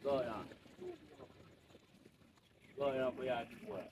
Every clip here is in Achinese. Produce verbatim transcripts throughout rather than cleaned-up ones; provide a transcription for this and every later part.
Goyang. Goyang, goyang dua.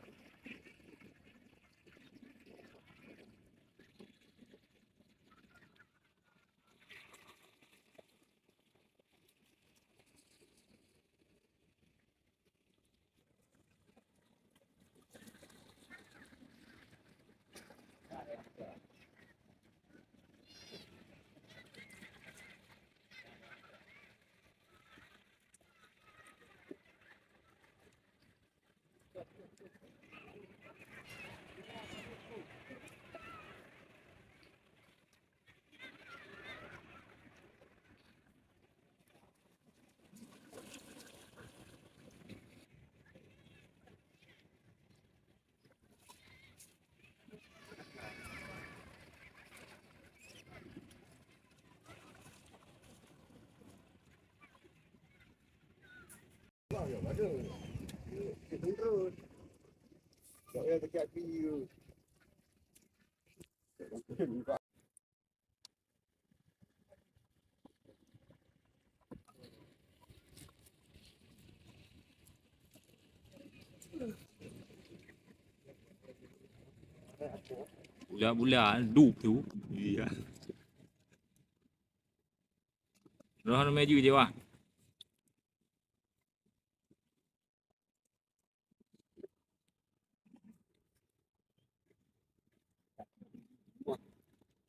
Bulat-bulat, dup tu. Iya. Roh na maju je, wah.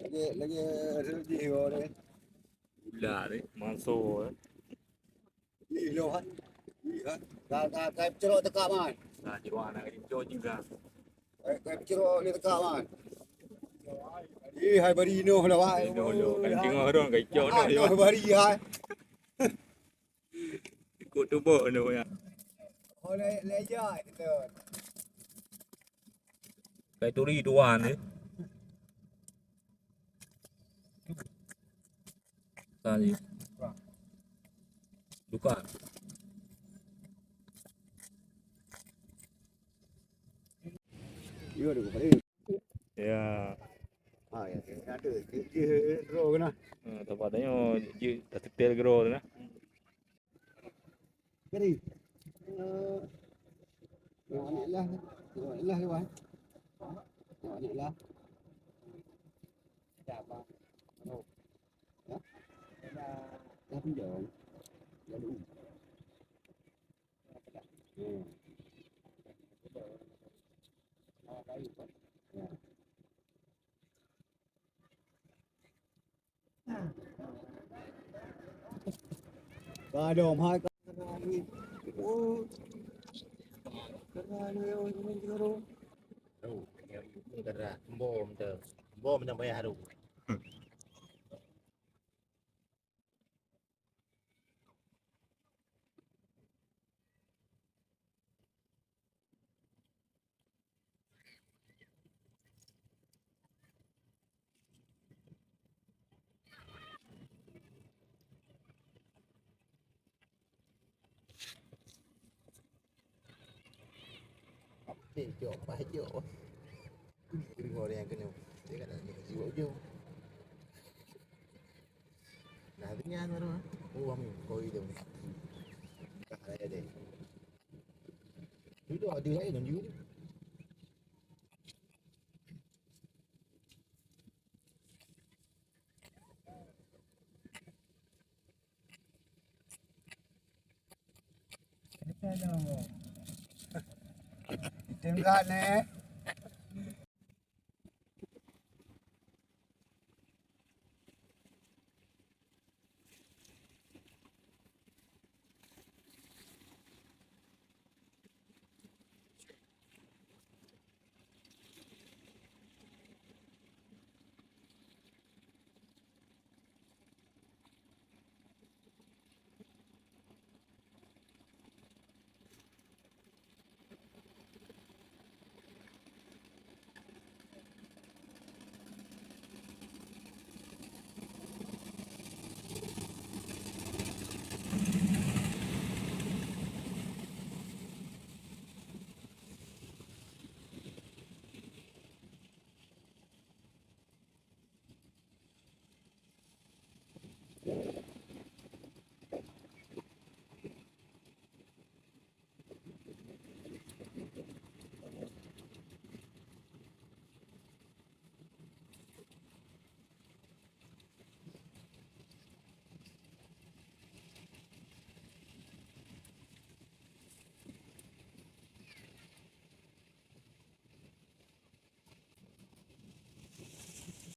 Lagi, lagi ada jih orang ni. Ular ni, masuk, eh. Ih, loh, kan? Ih, kan? Ka, ka, ka peucurok teuka, man. Nah, jiwa anak kecil juga. Ka, ka peucurok ni teuka, man. Ih, hai bari noh lah, wah. Inoh lo, kan tengok orang kacau Ah, noh, noh, bari, hai. Ikut tubuh tu ya. Oh, le-, leja itu. Kai turi tuan ni. Tadi. Buka. Iya, dia buka. Ya. Ha, ya, ya. Ada. Dia, dia draw kena. Ha, tempat tanya, dia dah setel draw tu nah. Jadi, eh, awak nak lah, awak nak lah, kawan. Awak nak lah. Ada apa? Ya? Dah pinjam. Lalu. Hmm. Ya. Ka dong hai ka. Oh. Ka ni, oh, ini baru. Oh, ini kena bom tu. Bom sampai haru. Cok, bah cok. Tengok dia yang kena. Dia kat dalam jiwa ujung. Nah, tu nyan baru. Oh, kau itu. Dah ada deh. Duduk ada lain dalam jiwa tu. Tinggal ni.